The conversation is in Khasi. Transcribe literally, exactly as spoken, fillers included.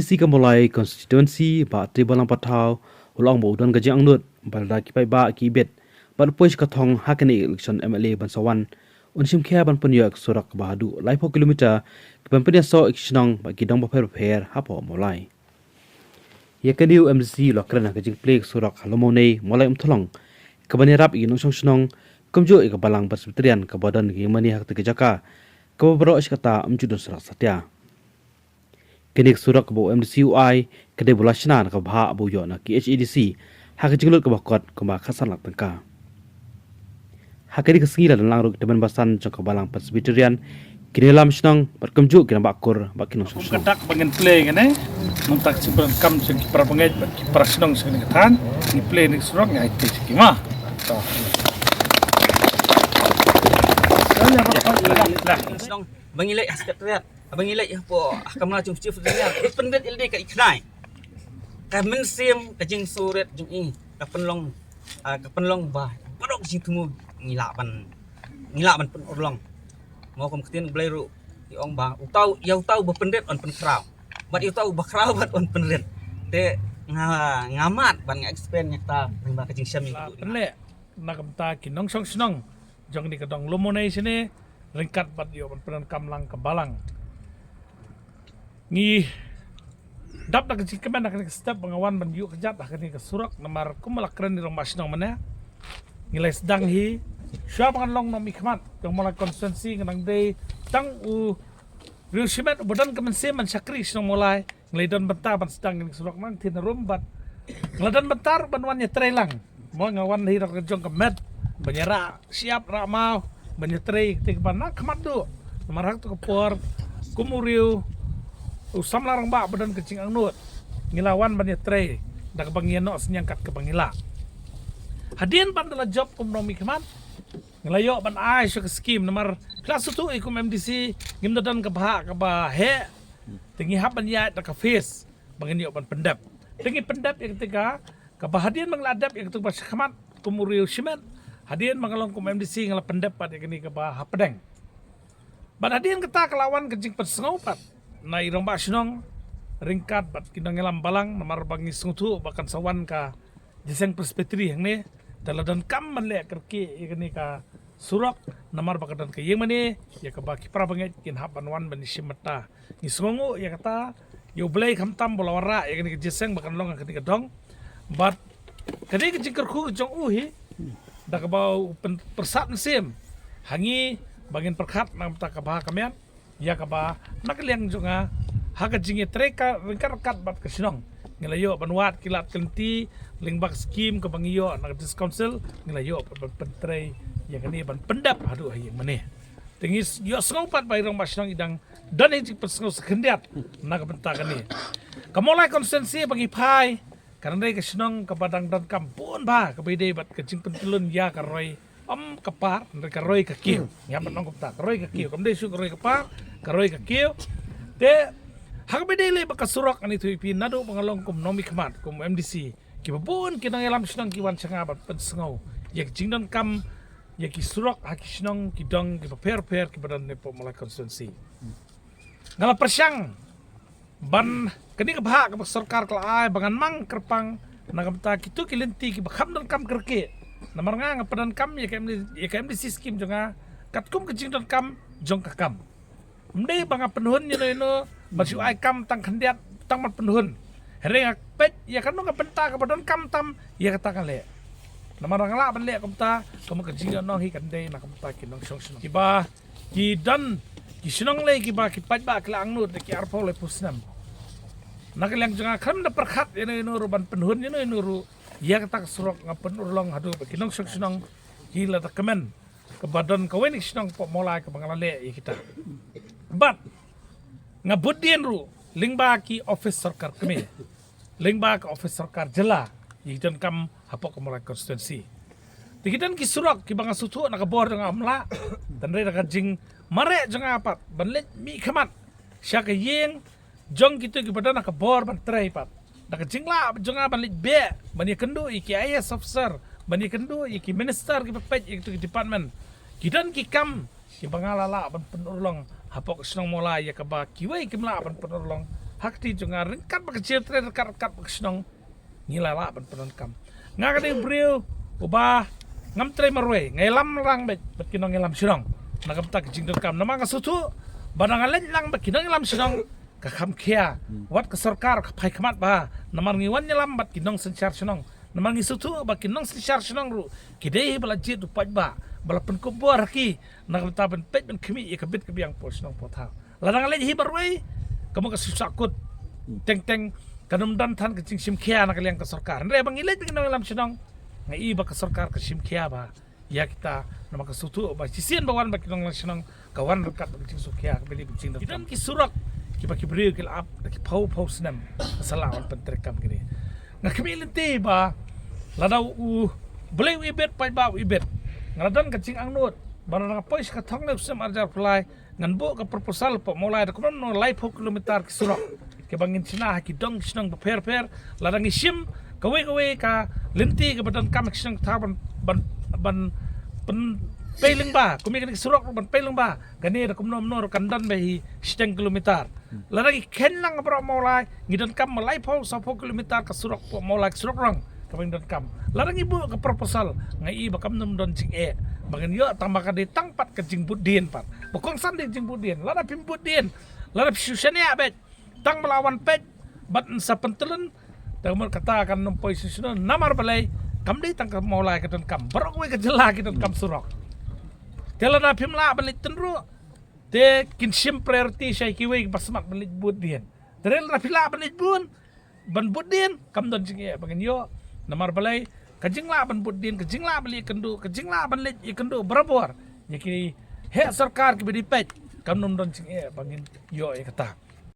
Sha ka Mawlai constituency, Bah Tribalang Pathaw u la ong ba u don ka jingangnud ba lada ki paidbah ki bit bad poi sha ka thong ha kane ka election M L A ban sa wan, un shimkhia ban pynïoh ka surok kaba haduh laiphew kilometer kaban pynïasoh ïa ki shnong bad ki dong bapher bapher hapoh Mawlai. Ïa kane u M D C u la kren ha ka jingplie ka surok ha Lawmawlai, Mawlai Umthlong, kaban ïarap ïa ki nongshong shnong, kumjuh ïa ka Balang Presbyterian kaba don ka ïingmane ha kata ka jaka kaba baroh shi katta ym ju don surok satia. Kane ka surok kaba u M D C u ai ka dei ba la shna na ka bhah ba u ïoh na ka K H A D C ha ka jinglut kaba kot kumba khatsan lak tyngka. Ha kane ka sngi la don lang ruh ki tymmen basan jong ka Balang Presbyterian, ki nongïalam shnong bad kumjuh ki rangbah kur bad ki nongshong shnong. Ka dak ba ngin plie kane, nangta ka jingpyndonkam jong ki para bangeit bad ki para shnong sha kane ka thaiñ, ngi plie kane ka surok, ngi ai kti sha ki, ma. Shnong ba ngi leit ha Secretariat, ba ngi leit hapoh ha kamra jong Chief Engineer, ngi pynrit ïa lade ka iknai. Ka mynsiem, ka jingsngewrit jong i ka pynlong, ah, ka pynlong ba baroh ka jingthmu ngi lah ban, ngi lah ban pynurlong. Mo, kum ka ktien U Blei ruh i ong ba uta u, ïa uta uba pynrit yn pynkhraw, bad ïa uta uba khraw bad yn pynrit. Te nga, nga mad bad nga expect ïa kata lyngba ka jingshem ïa ka duh. Pynleh na ka bynta ki nongshong shnong jong kane ka dong Lawmawlai shane, ryngkat bad ïoh ban pyndonkam lang ka balang. Ngi dap da ka jingkmen ha kane ka step ba nga wan ban ïuh kjat ha kane ka surok, namar kumba la kren i rangbah shnong mynne, ngi la sdang hi shuwa ba ngan long nongmihkhmat jong Mawlai constituency, nga dang dei tang u riewshimet uba don ka mynsiem ban shakri shnong Mawlai. Nga la don bynta ban sdang kane ka surok nangtei na rum bad nga la don bynta ruh ban wan ïatrei lang. Mo, nga wan hi da ka jong ka met ban ïarah shyiap rah maw, ban ïatrei kata kaba na khmat duh. Namar ha kato ka por, kum u riew, u samla rangbah ba don ka jingangnud, ngi la wan ban ïatrei da kaba ngi ïa noh synñiang kat kaba ngi lah. Hadien ba nga la jop kum nongmihkhmat, nga la ïoh ban ai shuwa ka skim, namar phi la sngewthuh hi kum M D C ngim da don ka bhah kaba heh. Te ngi hap ban ïaid da ka phase ba ngin ïoh ban pyndep. Te ngi pyndep ïa kata ka, kaba hadien ba ngi la dep ïa kata kaba shakhmat kum u riewshimet, hadien ba nga long kum M D C nga la pyndep pat ïa kane kaba hapdeng. Bad hadien kata ka la wan ka jingpynsngew pat na i rangbah shnong ryngkat bad ki nongïalam balang, namar ba ngi sngewthuh ba kan sa wan ka jingïaseng Presbytery hangne, te la donkam ban leh kyrkieh ïa kane ka surok, namar ba ka don ka ïingmane ïa kaba ki para bangeit kin hap ban wan ban ïashim bynta. Ngi sngewnguh ïa kata, ïa U Blei khamtam ba u la wanrah ïa kane ka jingïaseng ba kan long ha kane ka dong. Bad kane ka jingkyrkhu ka jong u hi, da kaba u pyn-, pyrsad mynsiem ha ngi ba ngin pyrkhat na ka bynta ka bha ka miat, ïa kaba na ka liang jong nga, ha ka jingïatrei ka ryngkat ryngkat bad ka shnong, ngi la ïoh ban wad ki lad ki lynti lyngba ka skim kaba ngi ïoh na ka District Council, ngi la ïoh ban pyntrei ïa kane ban pyndep haduh ha ïingmane. Te ngi s-, ïohsngew pat ba i rangbah shnong i dang don ïa ka jingpynsngew sa khyndiat na ka bynta kane. Ka Mawlai constituency ba ngi phai, ka dang dei ka shnong kaba dang donkam bun bha kaba ïadei bad ka jingpyntyllun ïa ka roi, ym ka par, hynrei ka roi ka kiew. Ngi hap ban ong kumta, ka roi ka kiew. Kam dei shuh ka roi ka par, ka roi ka kiew. Te ha kaba ïadei lei bad ka surok, ngan ïathuh ïa phi, naduh ba nga long kum nongmihkhmat, kum M D C, kiba bun ki nongïalam shnong ki wan sha nga ban pynsngew ïa ka jingdonkam ïa ki surok ha ki shnong ki dong kiba pher pher kiba don hapoh Mawlai constituency. Nga la pyrshang ban, kane ka bhah kaba ka sorkar ka la ai ba ngan mang kyrpang na ka bynta kito ki lynti kiba kham donkam kyrkieh. Namar nga, nga pyndonkam ïa ka M D, ïa ka M D C skim jong nga katkum ka jingdonkam jong ka kam. Ym dei ba nga pynhun ïano ïano ban shu ai kam tang khyndiat tang ban pynhun. Hynrei nga peit ïa kano ka bynta kaba donkam tam, ïa kata nga leh. Namar nga lah ban leh kumta, kumba ka jingïohnong hi kan dei na ka bynta ki nongshong shnong. Kiba ki don ki shnong lei kiba ki paidbah ki la angnud da ki arphew laiphew snem. Na ka liang jong nga khlem da pyrkhat ïano ïano ruh ban pynhun ïano ïano ruh ïa kata ka surok, nga pynurlong haduh ba ki nongshong shnong ki la da kmen kaba don kawei na ki shnong hapoh Mawlai kaba nga la leh ïa kita. Bad nga bud dien ruh lyngba ki ophis sorkar kmie, lyngba ka ophis sorkar jylla, ïa ki donkam hapoh ka Mawlai constituency. Te ki don ki surok kiba nga sngewthuh na ka bor jong nga ym lah, hynrei da ka jingmareh jong nga pat ban leit mihkhmat sha ka ïing jong kito kiba don ha ka bor ban trei pat. Da ka jinglah jong nga ban leit beh ban ïakynduh ïa ki I A S officer, ban ïakynduh ïa ki minister kiba peit ïa kito ki department, ki don ki kam kiba nga la lah ban pynurlong hapoh ka shnong Mawlai ïa kaba kiwei kim lah ban pynurlong ha kti jong nga, ryngkat bad ka jail train, ryngkat ryngkat bad ka shnong, ngi la lah ban pyndonkam. Nga ka dei u briew uba ngam trei marwei, nga ïalam lang bad bad ki nongïalam shnong na ka bynta ka jingdonkam. Namar nga sngewthuh ba da nga leit lang bad ki nongïalam shnong ka kham khia. Wat ka sorkar ka phai khmat bha, namar ngi wan ïalam bad ki nongsynshar shnong. Namar ngi sngewthuh ba ki nongsynshar shnong ruh ki dei ba la jied u paidbah, ba la pynkup bor ha ki na ka bynta ban peit ban khmih ïa ka bit ka biang hapoh shnong hapoh thaw. Lada nga leit hi marwei, ka mut ka shu sahkut. Teng teng kan ym don than ka jingshim khia na ka liang ka sorkar. Hynrei ba ngi leit bad ki nongïalam shnong, nga i ba ka sorkar ka shim khia bha ïa kita, namar ka sngewthuh ba shisien ba wan bad ki nongïalam shnong ka wan ryngkat bad ka jingsngewkhia kaba dei ka jingdonkam. Ki don ki surok kiba ki briew ki la ap da ki phew phew snem, ka sa lah ban pyntreikam kine. Nga khmih lynti ba lada U Blei u ibit, paidbah u ibit, nga la don ka jingangnud ba lada nga poi sha ka thong ne u snem ar hajar arphew lai, ngan buh ka proposal hapoh Mawlai da kumno kumno laiphew kilometer ki surok kiba ngin shna ha ki dong ki shnong bapher bapher. Lada ngi shim kawei kawei ka lynti kaba donkam ha ki shnong ki thaw ban, ban, ban pynpei lyngba, kum ïa kane ki surok ruh ban pei lyngba, kane da kumno kumno ruh kan don beit hi shiteng kilometer. Lada ngi kheiñ lang ha baroh Mawlai, ngi donkam ma laiphew sawphew kilometer ka surok hapoh Mawlai, ka surok rong kaba ngi donkam. Lada ngi buh ka proposal, nga i ba kam nym don jingeh ba ngin ïoh, tang ba ka dei tang pat ka jingbud dien pat. Ba kongsan dei ka jingbud dien. Lada phim bud dien, lada phi shu shaniah beit, tang ba la wan peit bad yn sa pyntylun, te ka mut kata kan nym poi shuh shuh. Namar balei? Kam dei tang ka Mawlai ka donkam, baroh kawei ka jylla ki donkam surok. Te lada phim lah ban leit tynruh, te kin shim priority sha kiwei kiba smat ban leit bud dien. Te lada phi lah ban leit bun, ban bud dien, kam don jingeh ba ngin ïoh. Namar balei? Ka jinglah ban bud dien, ka jinglah ban leit ïakynduh, ka jinglah ban leit ïakynduh barabor ïa ki heh sorkar kiba dei peit, kam nym don jingeh ba ngin ïoh ïa kata.